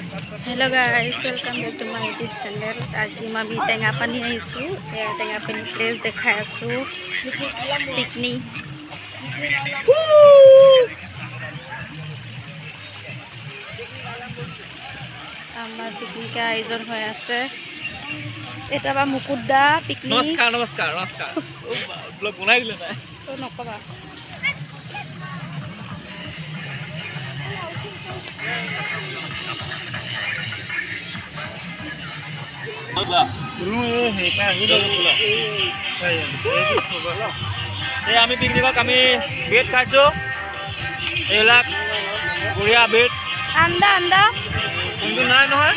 Hello guys, welcome back to my YouTube channel. আজি আমি টেঙাপানী আহিছোঁ। এয়া টেঙাপানী প্লেচ দেখাই আছোঁ, পিকনিক। আমাৰ পিকনিকৰ আয়োজন হৈ আছে। এটা বা মুকুট দা পিকনিক। নমস্কাৰ নমস্কাৰ নমস্কাৰ। ব্লগ বনাই দিলে তাই নকবা। এই আমি পিকনিকত আমি ব্ৰেড খাইছোঁ, এইবিলাক বঢ়িয়া ব্ৰেড। আন্দা আন্দা কিন্তু নাই নহয়।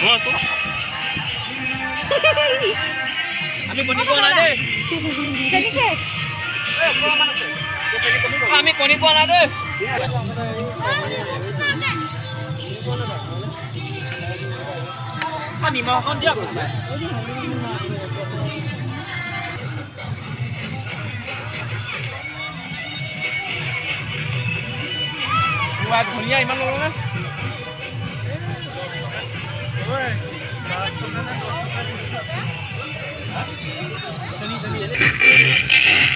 মই আছোঁ, আমি কণী পোৱা নাই দেই, আমি কণী পোৱা নাই দেই। নিমখ অকণ দিয়ক। ধনিয়া ইমান ল'ব নে?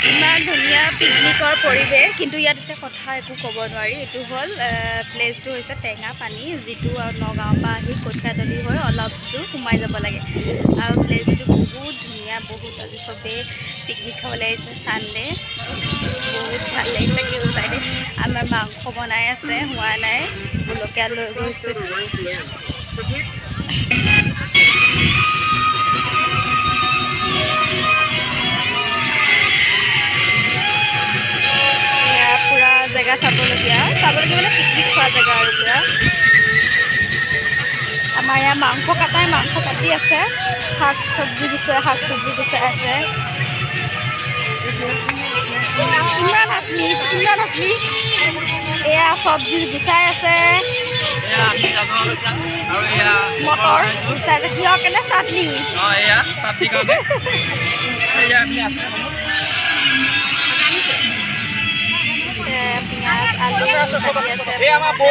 ইমান ধুনীয়া পিকনিকৰ পৰিৱেশ, কিন্তু ইয়াত এতিয়া কথা একো ক'ব নোৱাৰি। এইটো হ'ল প্লেচটো হৈছে টেঙাপানী, যিটো নগাঁৱৰ পৰা আহি কঠীয়াতলি হৈ অলপ দূৰ সোমাই যাব লাগে। আৰু প্লেচটো বহুত ধুনীয়া, বহুত আজি চবেই পিকনিক খাবলৈ আহিছে ছানডে, বহুত ভাল লাগিছে। কেউ চাইডে আমাৰ মাংস বনাই আছে, হোৱা নাই, জলকীয়া লৈ গৈছোঁ। পুৰা জেগা চাবলগীয়া, চাবলগীয়া মানে পিকনিক খোৱা জেগা। আৰু পুৰা আমাৰ ইয়াৰ মাংস কাটাই মাংস কাটি আছে, শাক চব্জি গুচাই শাক চব্জি গুচাই আছে। ইমৰান হাছমি, ইমৰান হাছমি এয়া চব্জি গুচাই আছে, মটৰ গুচাই আছে। কিহৰ কাৰণে? চাটনি। পিঁয়াজ আলু আকৌ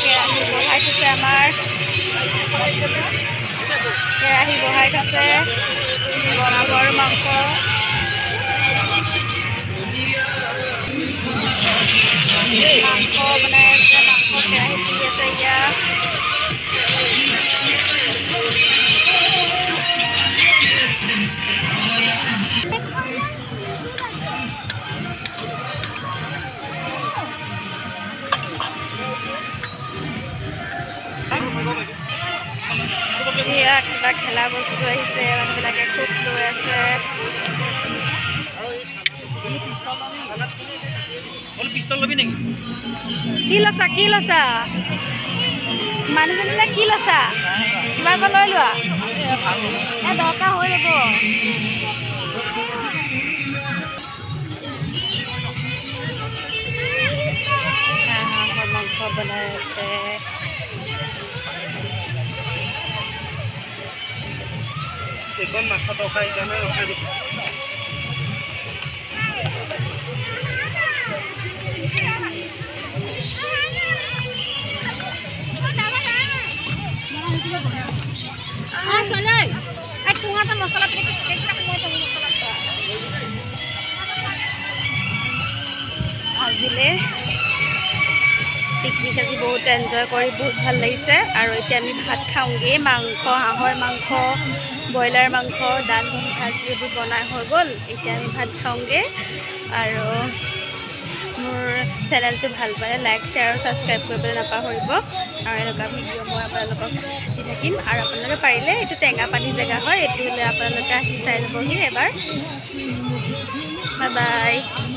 কেৰাহী বহাই থৈছে, আমাৰ কেৰাহী বহাই থৈছে, বনাব আৰু মাংস। মাংস বনাই আছে, মাংস কেৰাহীত দি আছে। এতিয়া এয়া কিবা খেলা বস্তু আহিছে, মানুহবিলাকে খুব লৈ আছে। কি লৈছা, কি লৈছা মানুহজনীলে, কি লৈছা? কিবা এটা লৈ লোৱা, এই দৰকাৰ হৈ যাব। হাঁহৰ মাংস বনাই আছে। এইখন মাংস তৰকাৰী কাৰণে ৰখাই দিছোঁ। আজিলে পিকনিক আজি বহুত এনজয় কৰি বহুত ভাল লাগিছে। আৰু এতিয়া আমি ভাত খাওঁগৈ। মাংস, হাঁহৰ মাংস, ব্ৰইলাৰ মাংস, দালি, ভাজি এইবোৰ বনাই হৈ গ'ল। এতিয়া আমি ভাত খাওঁগৈ। আৰু মোৰ চেনেলটো ভাল পালে লাইক, শ্বেয়াৰ আৰু ছাবস্ক্ৰাইব কৰিবলৈ নাপাহৰিব। আৰু এনেকুৱা ভিডিঅ' মই আপোনালোকক দি থাকিম। আৰু আপোনালোকে পাৰিলে এইটো টেঙাপানী জেগা হয়, এইটো আপোনালোকে আহি চাই যাবহি এবাৰ। Bye bye.